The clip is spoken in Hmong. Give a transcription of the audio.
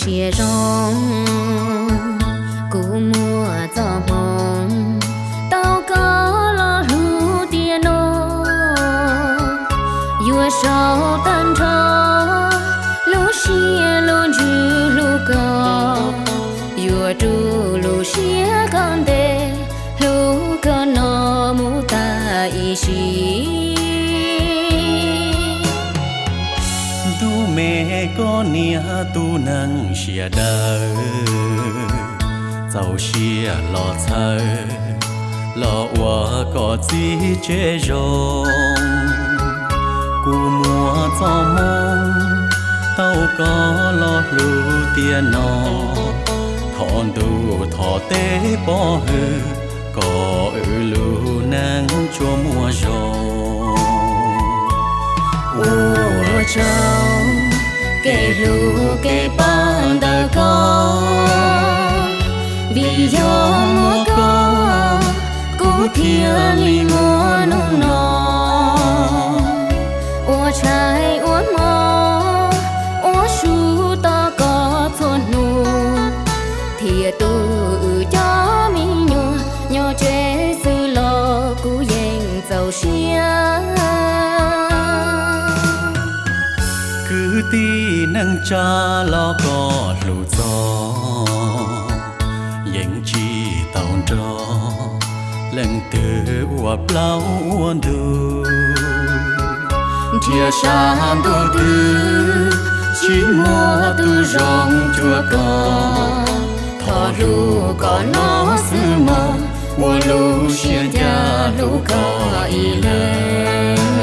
siab zoo. Kuv muaj txoj hmoo tau koj los hlub tiam no, yuav sau tag nrho lub siab lub ntsws hlub koj, yuav rub lub siab koj ntev hlub koj no mus tas ib sim. Ntuj me koj niag tub neeg siab daws, txaus siab los txhawj los ua koj txiv tsev zoo. Kuv muaj txoj hmoo tau koj los hlub tiam no, thov ntuj thov teb pov hwm kom wb lub neej tsuas muaj zoo. Ua tsaug kev hlub kev pab ntawm koj, vim yog muaj koj kuv thiaj li muaj hnub no. Ua tshais ua hmo ua su tos koj txhua hnub, thiab tu wb cov me nyuam nyob tsev xwb los kuv yeej txaus siab. Kwv tij neej tsa los koj hlub txog, yeej tsis tau nrog leej twg ua plaub ua ntug. Nrhiav sab ntuj twg tsis muaj tus zoo cuag koj, thov hlub koj no xwb mog, ua lub siab ncaj hlub koj ib leeg.